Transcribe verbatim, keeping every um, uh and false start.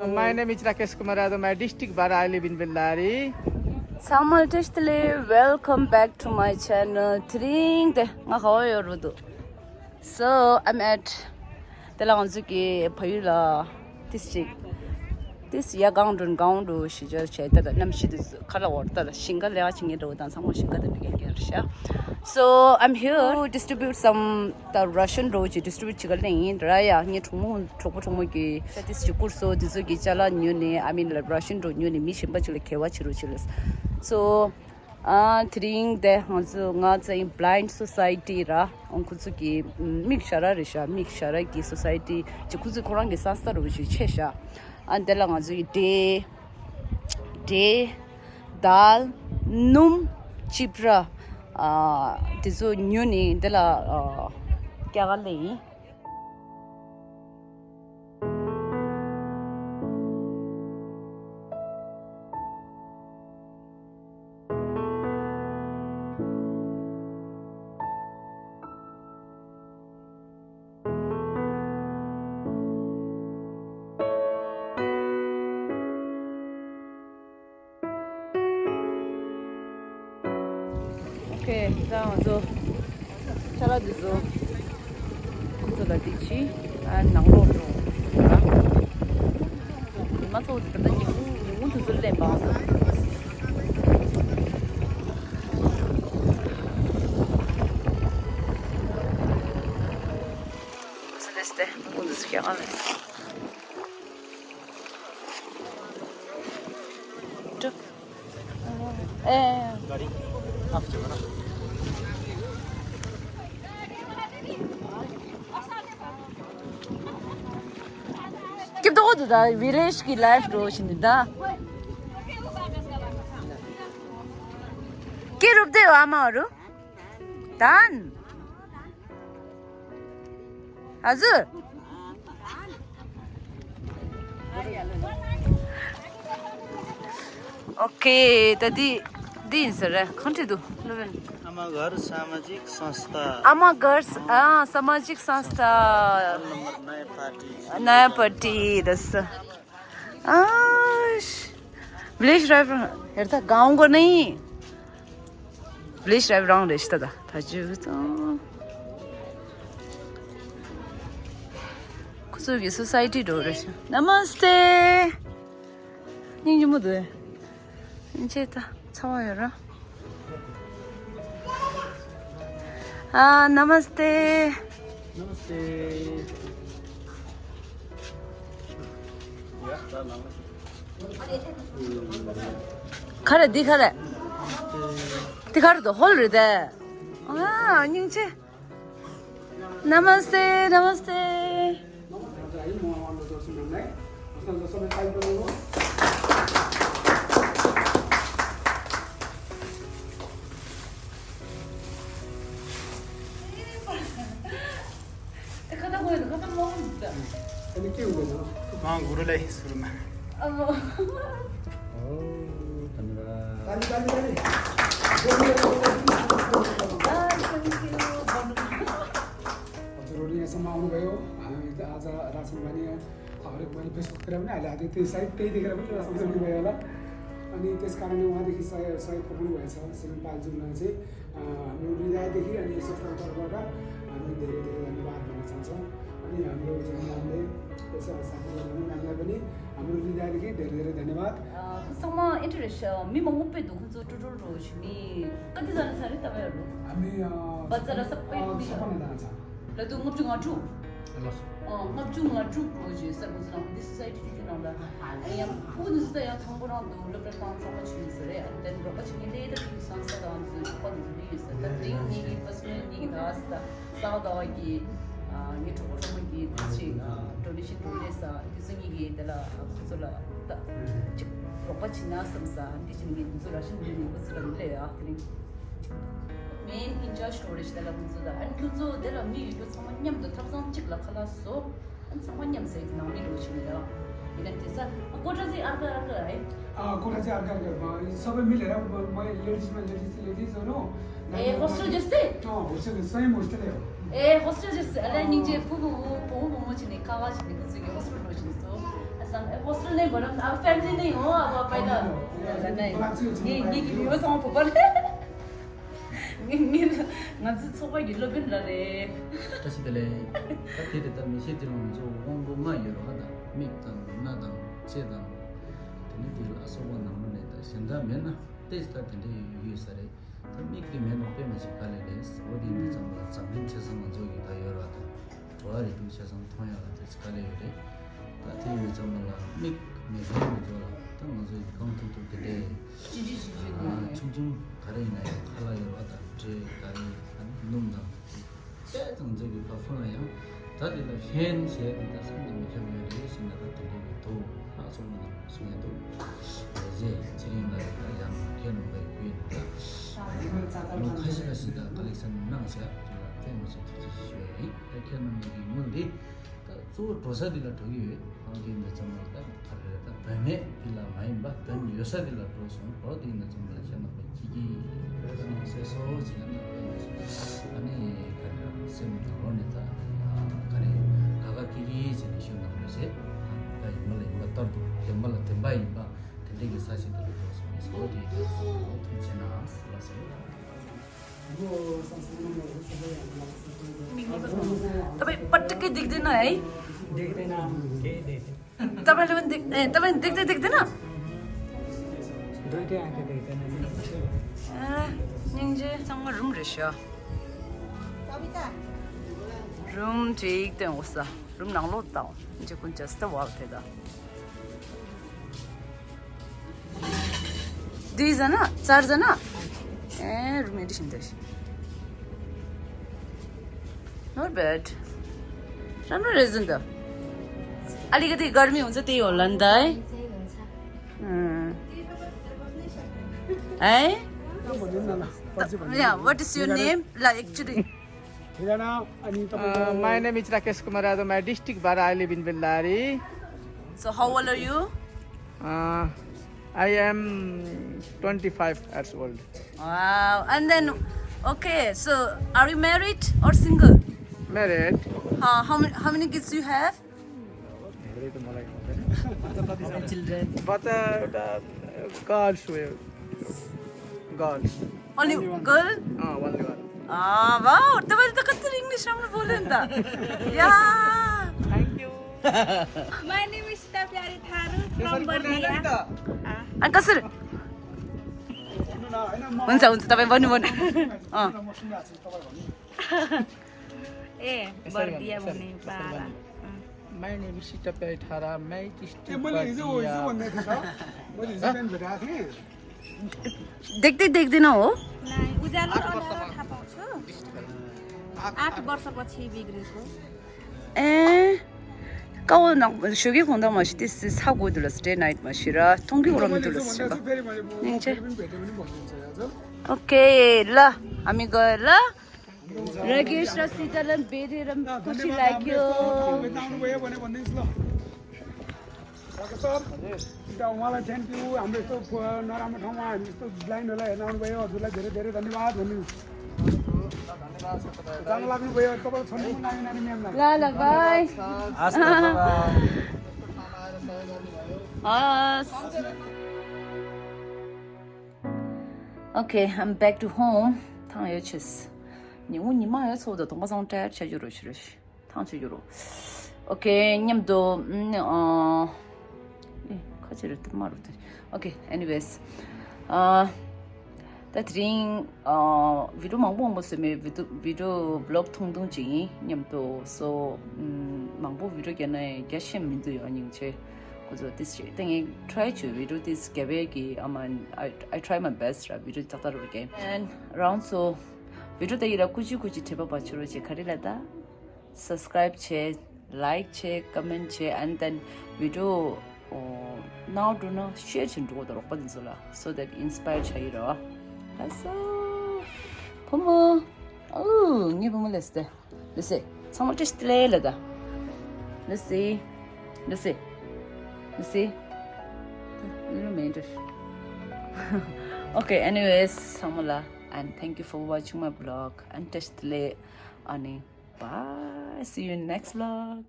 My name is Rakesh Kumar Yadav. My district Bara. I live in Bellary. ཚང་མ་བཀྲ་ཤིས་བདེ་ལེགས། Welcome back to my channel. དེ་རིང་དེ་ང་ག་བ་ཡོད་རུ་འདུག So I'm at དེ་ལ་ང་ཚོ་གི་ཕ་ཡུལ་ལ་ཏིས་ཅིག་ཏིས་ཡ་གང་འགྲོ་གང་འགྲོ་ཞིག་ཅར་བྱས། ད་ད་གནམ་གཤིས་དེ་ཁ་ལ་འོར། ད་ད་ཞིང་ཁ་ལས་ཀ་བྱེད་མཁན་འདྲ་བོ་དང་ཚང་མ་ཞིང་ཁ་དེ་འདྲ་མཁན་རེད་ཤག So I'm here to distribute some the ration འགྲོ་ཅིག distribute བྱེད་ག་སླེབས་ཡིན། ར་ཡ་ངའི་གྲོགས་མོ་གྲོགས་པོ་གྲོགས་མོ་གི་ཏིས་ཅིག་བསྐུར་སོང་། དེ་ཚོ་གི་ཅ་ལག་ཉོས་ནས། I mean like ration འགྲོ་ཉོས་ནས་མི་གཞན་པ་ཅིག་ལ་འགེལ་བ་བྱེད་རོགས་བྱེད་ལབ། So ཨ་དེ་རིང་དེ་ང་ཚོ་ང་ཚོ་ཡིན་Blind Society ར། ཨང་ཁོ་ཚོ་གི་མིག་ཞར་ར་རེད་ཤག་མིག་ཞར་ར་གི་society ཅིག་ཁོ་ཚོ་ཁོ་རང་གི་སན་སྟ་རུ་ཅིག་ཆེ་ཤག་ཨ་དེ་ལ་ང་ཚོ་ཡི་འབྲས་འབྲས་དལ་སྣུམ་ཅིབ་ར་ཨ་དེ་ཚོ་ཉོས་ནས་དེ་ལ་ཨ་སྐྱ་ག་ལེ་ཡིན། ཨོ་ཁེ། ད་ང་ཚོ་ཅ་ལག་འདི་ཚོ་ཁོ་ཚོ་ལ་འདི་ཕྱི་ཨ་ནང་ལོགས་འགྲོ། ཉི་མ་ཚོ་ད་ལྟ་ཉིན་གུང་ཉིན་གུང་དུས་ཚོད་ལེན་པ་ང་ཚོ། ཁོ་ཚོ་ལས་ཏེ་ཉིན་གུང་དུས་ཚོད་ཁྱེད་རང་ལས། སྐྱིད་པོ་འདུག་ད་ཝི་ལེཇ་གི་ལའིཕ་འགྲོ་བཞིན་འདུག་ད། སྐྱིད་རུབ་དེ་ཨ་མ་རུ། ད། हजुर। ཨོ་ཁེ། ད་འདི་འདི་ཡིན་ས་རེད། གང་བྲིས་འདུག་ལོ་བན། आमा घर सामाजिक संस्था। आमा घर स- अँ, सामाजिक संस्था। नम्बर नयाँ पार्टी। नयाँ पार्टी दस। अँ, विलेज ड्राइभर हेर त गाउँको नै। ཝི་ལེཇ་ཌ་རའི་བར་རང་རེད་ཤག་ད། ད་ཅི་ཙང་ཁོ་ཚོ་གི་སོ་སའི་ཊི་འགྲོ་རེད་ཤག Namaste། སྙིང་རྗེ་མོ་འདུག་སྙིང་རྗེ། ད་ཚ་བ་ཡོད་ར། ཨ། Namaste། Namaste། ག་རེ་འདི་ག་རེ། འདི་ག་རེ་འདུག་ཧོལ་རེད་དེ། ཨ། སྙིང་རྗེ། Namaste, namaste. ཁ་ཏ་མོ་ཡིན། ཁ་ཏ་མོ་ཡིན། ཨ་ནི་སྐྱེ་བོ་ན། མ་གུ་རུ་ལས་སུ་རུ་མ། ཨ་མོ། ཨོ། ད་ནི་ར། ད་ནི་ད་ནི་ད་ནི། ཨ། Thank you། हजुरहरू यहाँसम्म आउनुभयो। हामी त आज रासन पानी, हरेक मैले Facebook तिर पनि हालेको थिएँ, त्यो सायद त्यही देखेर पनि रासन पानी भयो होला। अनि त्यस कारणले उहाँदेखि सय सय पुग्नुभएछ श्रीमान पालजुलाई चाहिँ अ, हाम्रो हृदयदेखि अनि संस्थाको तर्फबाट हामी धेरै धेरै धन्यवाद भन्न चाहन्छौँ। अनि हाम्रो चाहिँ म्यामले, त्यस साथीले भने म्यामलाई पनि हाम्रो हृदयदेखि धेरै धेरै धन्यवाद। अ, ཚང་མ་ཨེ་འདྲ་རེད་ཤག་མི་མང་པོ་དཔེ་འདུག་ཁོང་ཚོ་ཀྲུ་ཀྲུ་རུ་ཞིག་མི་ག་ཚོད་ཙམ་རེད་ས་རེད་ལྟ་བ་ཡོད་རུ། हामी, अ, बच्चालाई सबै अ, मिलेर। छपन्न जना छ। ལ་དུ་ལྔ་བཅུ་ང་དྲུག་ལགས་སོ། ཨ། ལྔ་བཅུ་ང་དྲུག་ལོ་རྗེས་གསར་འགོད་ཚོ་ནང་འདི་སོ་སའི་ཊི་ཆུང་ཆུང་ནང་ལ་ཡང་ཕྲུ་གུ་འདི་ཚོ་ད་ཡང་དང་པོ་རང་དུ་སློབ་གྲྭ་བཏང་ཚང་མ་བྱུང་ཡོད་ས་རེད། ཨ། དེ་རོགས་པ་བྱེད་མཁན་ལས་ད་ཕྲུ་གུ་སང་ས་དང་འདི་ཚོ་ཚོགས་པ་འདི་ཚོ་ལུས་ཡོད་ས། ད་དེ་རིང་ངེད་ཀྱི་པར་སོ་ནལ་ངེད་ཀྱི་ད་ས་ད་ས་ག་ཟླ་བ་གི་ཨ་ངའི་གྲོགས་པོ་གྲོགས་མོ་གི་འདི་ཚོ་ཅིག་ཌོ་ནེ་ཤན་འགྲོ་རེད་ས། འདི་ཚོ་ངེད་ཀྱི་དེ་ལ་ཁོ་ཚོ་ལ་ད་ཅིག་རོགས་པ་བྱེད་ན་བསམ་ས། འདི་བྱེད་མཁན་འདི་ཚོ་ར་ཤན་འདི་ནས་ཁོ་ཚོ་ལ་མི་ལས་ཨ་དེ་རིང་མེན་ཨིན་ཅར་ཇི་ཌོ་ནེ་ཤན་དེ་ལ་ཁོ་ཚོ་ད། ཨ་ནི་ཁོ་ཚོ་དེ་ལ་མི་ཡོད་རྒྱུ་ཚང་མ་མཉམ་དུ་ཐབ་ཚང་གཅིག་ལ་ཁ་ལག་བཟོ། ཨ་ནི་ཚང་མ་མཉམ་ཟས་ཀྱི་ནང་མི་འགྲོ་ཆེ་ནི་ཡ། ཡིན་ན་དེ་ས་ཨ་ཀོ་ཏྲ་ཟི་ཨར་ཀ་ཨར་ཀ་ཨེ། ཨ་ཀོ་ཏྲ་ཟི་ཨར་ཀ་ཨར་ཀ་མ་སོ་པའི་མི་ལས་ར་མ་ལེ་ཌི་ཟི་མ་ལེ་ཌི་ཟི་ལེ་ཌི་ཟི་ནོ། ཨེ་ཧོ་སི་ཊེལ་ཇི་སི་ཏེ། ཨ་ཧོ་སི་ཊེལ་སོ་ཡི་ཧོ་སི་ཊེལ་ཡོ། ཨེ་ཧོ་སི་ཊེལ་ཇི་སི་ཨ་ལ་སྙིང་རྗེ། ཕྲུ་གུ་བུ་བུ་མོ་བྱེད་ནི་ཁ་ཁ་བྱེད་ནི་ཁོ་ཚོ་གི་ཧོ་སི་ཊེལ་འགྲོ་ཆེ་ནི་སོ། ཨ་ Hostel ནས་བར་ཨ་ཕེ་མི་ལི་ནས་ཡོང་ཨ་བ་པའི་ད། ངས་ངས་ཀྱི་མི་བ་སང་བོ་པ་རེད། ངས་ངས་ང་ཚོའི་ཚོགས་པ་གི་སློབ་དཔོན་ར་རེད། བཀྲ་ཤིས་བདེ་ལེགས། ད་དེ་རེད། ད་མི་ཤེས་དེ་ལ་ང་ཚོ་དབང་པོ་ལྔ་ཡོད་རེད་བ། ད་མིག་དང་རྣ་དང་ལྕེ་དང་། དེ་ནས་དེ་ལ་སོགས་པ་ནང་ལོགས་ནས་ད་གཞན་དག་མེད་ན་ཏོག་ཙམ་ད་དེ་འདྲ་ཡོད་ཡོད་ས་རེད། ད་མིག་དེ་མེད་ན་དཔེ་མ་སྲིད་དཀའ་ལས་རེད། འོ་དེ་ཡིན་དུས་ཙམ་པ་ལ་འཛམ་གླིང་ཆ་ཚང་ང་ཚོ་གི་ད་ཡོད་རེད་བ། ད་འགྲོ་བ་རིགས་དྲུག་ཆ་ཚང་མཐོང་ཡག་ལ་ཏོག་ཙམ་དཀའ་ལས་ཡོད་རེད། ད་དེ་ཡིན་དུས་ཙམ་པ་ལ་མིག་མེད་མཁན་ང་ཚོ་ལ་ད་ང་ཚོ་གི་གང་ཐུབ་ཐུབ་དེ་འདྲས་ཅི་ཅི་ཅི་ཅི་ཨ་ཆུང་ཆུང་ག་རེ་ཡིན་ན་ཡང་ཁ་ལག་ཡོད་རེད་བ། ད་འབྲས་ག་རེ་ཨ་ནི་སྣུམ་དང་། དཔེ་ཙང་ཚོད་ཀྱི་ཕ་ཕུ་ལ་ཡང་ད་དེ་ལ་ཧན་བྱས་དེ་ད་སེམས་དེ་མི་ཁྱབ་ཡོད་རེད་ཟེར་ན། ད་དེ་འདྲའི་གི་ཐོག་ལྷག་སོང་མ་གཏོགས་གསུང་ཡ་འདུག་རེད་ཟེར། ཚེ་རིང་ལགས་ཀྱིས་ད་ཡང་ཁྱེད་རྣམ་པའི་བུས་ད་ལོ་ཁ་ཤས་ཁ་ཤས་ད་ཀ་ལེག་ཤན་གནང་བྱས་དེ་ལ་དཔེ་མི་སྲིད་ཐུགས་རྗེ་ཆེ་ཞུ་ཡ་ཡིན། ད་ཁྱེད་རྣམ་པ་གི་དངུལ་འདི་ད་གཙོ་བོ་འགྲོ་ས་འདི་ལ་འགྲོ་གི་ཡོད། ཨང་དེ་འདི་ཚང་མ་ད་ག་རེ་རེད། ད་དོན་མེད་འདི་ལ་མ་ཡིན་པ་དོན་ཡོད་ས་འདི་ལ་འགྲོ་སོང་། འོ་དེ་འདི་ཚང་མ་ལ་ཁྱེད་རྣམ་པ་ཁྱེད་ཀྱིས་ཟེར་སོ་ཟེར་ན། ད་དཔེ་མི་སྲིད་ཨ་ནི་ག་རེ་རེད། སེམས་ནང་ལོགས་ནས་ད་ག་རེ་དགའ་དགའ་སྐྱིད་སྐྱིད་བྱས་ནས་བཞུགས་གནང་རོགས་ཟེར། ད་ཡིན་པ་ལ་ཡིན་པ་ལྟར་དུ། བདེན་པ་ལ་བདེན་པ་ཡིན་པ་དེ་འདྲའི་གི་ས་ཞིག་ཏུ་འགྲོ་སོང་ཟེར། འོ་དེ་ཐུགས་རྗེ་ཆེ་གནང་ཟེར་ལ་ཟེར། तपाईँ पटक्कै देख्दैन है? देख्दैन। केही देख्दैन। तपाईँले पनि देख-, ए, तपाईँ देख्दै देख्दैन? दुइटै आँखा देख्दैन नि। ए, निङ्जेसँग रुम रहेछ। रुम चाहिँ एकदम होस् त। रुम नङलो त हो। जे कुन जस्तो वाल थियो त। दुईजना, चारजना? ए, रुम एडिसन त। Not bad. राम्रो रहेछ नि त। अलिकति गर्मी हुन्छ, त्यही होला नि त है। अँ। है? Yeah, what is your name? ल, actually. ठेगाना अनि तपाईँको Uh, my name is Rakesh Kumar Yadav. My district Bara, I live in Bellary. So how old are you? Uh, I am twenty-five years old. Wow. And then, okay, so are you married or single? Married. Uh, how many, how many kids you have? धेरै त मलाई आउँदैन। बच्चा कतिजना? Children. बच्चा एउटा गर्ल्स हो, girls. Only girl? अँ, only one। अँ, wow, तपाईँले त कति इङ्ग्लिस राम्रो बोल्यो नि त। या। Thank you। My name is Sita Pyari Tharu from Bardia। अनि कसरी? हुन्छ, हुन्छ, तपाईँ भन्नु, भन्नु। अँ। ए, बर्दिया भन्ने पारा। My name is Sita Pyari Thara, my district ए, मैले हिजो, हिजो भन्दै थिएँ त। मैले हिजो बिहान भेटेको थिएँ। देख्दै देख्दिनँ हो। नाइ, उज्यालो र अँध्यारो थाहा पाउँछु। आठ वर्षपछि बिग्रेको। ए, काउ न, ཞོགས་ཀས་དགོང་དག་མ་ཤི་དེ་སི་ས་གོ་དུ་ལ་སི་ཌེ་ནའིཊ་མ་ཤི་ར་ཐོང་གི་འོ་ར་མི་དུ་ལ་སི་ཤི་བ། ཉིང་ཆེ། ओके ल, हामी गयो ल। राकेश र सीतालाई भेटेर खुसी लाग्यो। डाक्टर सर, उहाँलाई थ्याङ्क यू। हाम्रो यस्तो नराम्रो ठाउँमा हामी यस्तो ब्लाइन्डहरूलाई हेर्न आउनुभयो, हजुरलाई धेरै धेरै धन्यवाद भन्नु। जान लाग्नुभयो, तपाईँलाई छोड्नु मन लागेन अरे म्यामलाई। ल ल, बाई। हस्। Okay, I'm back to home. ཐང་ཡོད་ཆེས། ཉི་འུ་ཉི་མ་ཡོད་ཚོ་ད་དོང་པ་སང་ཏྲ་ཆ་རྒྱུ་རོ་ཤི་རོ་ཤི། ཐང་ཆུ་རྒྱུ་རུ། Okay, མཉམ་དུ། ཨ། ཨེ། ཁ་ཆེ་རུ་དུ་མ་རུ་དུ། Okay, anyways. ཨ། ད་དེ་རིང་། ཨ། བི་ཌིའོ་མང་པོ་མང་པོ་བཟོས་མེད། བི་ཌིའོ་བི་ཌིའོ་བི་ལོག་ཐུང་ཐུང་ཅིག་ཡིན། མཉམ་དུ་སོ། ཨམ། མང་པོ་བི་ཌིའོ་རྒྱག་ན་རྒྱག་ཤེས་མི་འདུག་ཡ། སྙིང་རྗེ། ཁོ་ཚོ་ཏིས་ཅིག་ད་ངས་ཊ་རའི་བྱོས། བི་ཌིའོ་ཏིས་རྒྱག་པའི་གི་ཨ་མ། I, I try my best ར། བི་ཌིའོ་ཏག་ཏག་རུ་རྒྱག་ཨེན་རང་ཚོ་བི་ཌིའོ་ད་ཡི་ར་ཀུ་ཅི་ཀུ་ཅི་དྲི་བ་བ་ཆུ་རུ་ཅེ་ག་རེ་ལ་ད། སབ་སི་ཀ་རའིབ་བྱེད། ལའིག་བྱེད། ཀོ་མེན་ཊི་བྱེད། ཨེན་དེན་བི་ཌིའོ་ནའོ་འགྲོ་ན་ཤེར་བྱེད་འགྲོ་དང་རོགས་པ་འདི་ཚོ་ལ། སོ་དེཊ་ཨིན་སི་པ་ཡར་བྱ་ཡི་རོ། ལགས་སོ། བུ་མོ། ཨོ། ངའི་བུ་མོ་ལེ་སི་ཏེ། ལེ་སི། ཚང་མ་བཀྲ་ཤིས་བདེ་ལེགས་ལ་ད། ལེ་སི། ལེ་སི། ལེ་སི། ལེ་ལོ་མེན་ཏྲ། Okay, anyways, ཚང་མ་ལ། And thank you for watching my vlog. And བཀྲ་ཤིས་བདེ་ལེགས། ཨ་ནི། Bye. See you in next vlog.